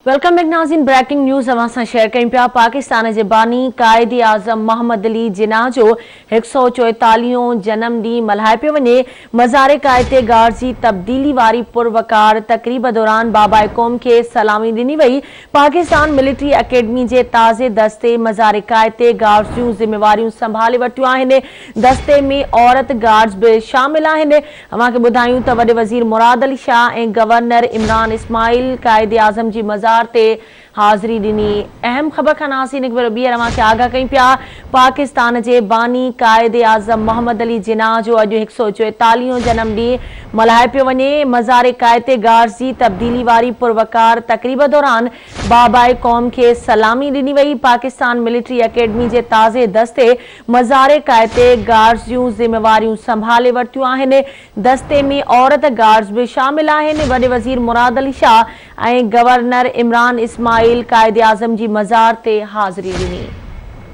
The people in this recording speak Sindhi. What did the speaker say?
Welcome back ناظرين بريڪنگ نيوز اوهان سان شيئر ڪيون پيا پاڪستان جي باني قائد اعظم محمد علي جناح جو هڪ سئو چوئيتاليهون جنم ڏينهن ملهايو پيو وڃي مزار قائد تي گارڊز جي تبديلي واري پروقار تقريب دوران باباء قوم کي سلامي ڏني وئي پاڪستان ملٽري اڪيڊمي جي تازي دستي مزار قائد تي گارڊز جون ذميواريون سنڀالي ورتيون آهن دستي ۾ عورت گارڊز به شامل آهن اوهان کي ٻڌايون ته وڏي وزير مراد علي شاهه ۽ گورنر عمران اسماعيل قائداعظم جي مزار تي حاضري ڏني. اهم خبر کان ناظرين هڪ ڀيرو ٻيهر اوهان کي آگاهه ڪيون پيا پاڪستان جي باني قائداعظم محمد علي جناح جو اڄ هڪ سئو چوئيتاليهون جنم ڏينهن ملهايو پيو وڃي. مزار قائد تي گارڊز جي تبديلي واري پروقار تقريب دوران باباء قوم کي سلامي ڏني وئي. پاڪستان ملٽري اڪيڊمي جي تازي دستي مزار قائد تي گارڊز جون ذميواريون سنڀالي ورتيون آهن، دستي ۾ عورت گارڊز به شامل آهن، وڏي وزير مراد علي شاهه ۽ گورنر عمران اسماعيل قائداعظم جي مزار تي حاضري ڏني.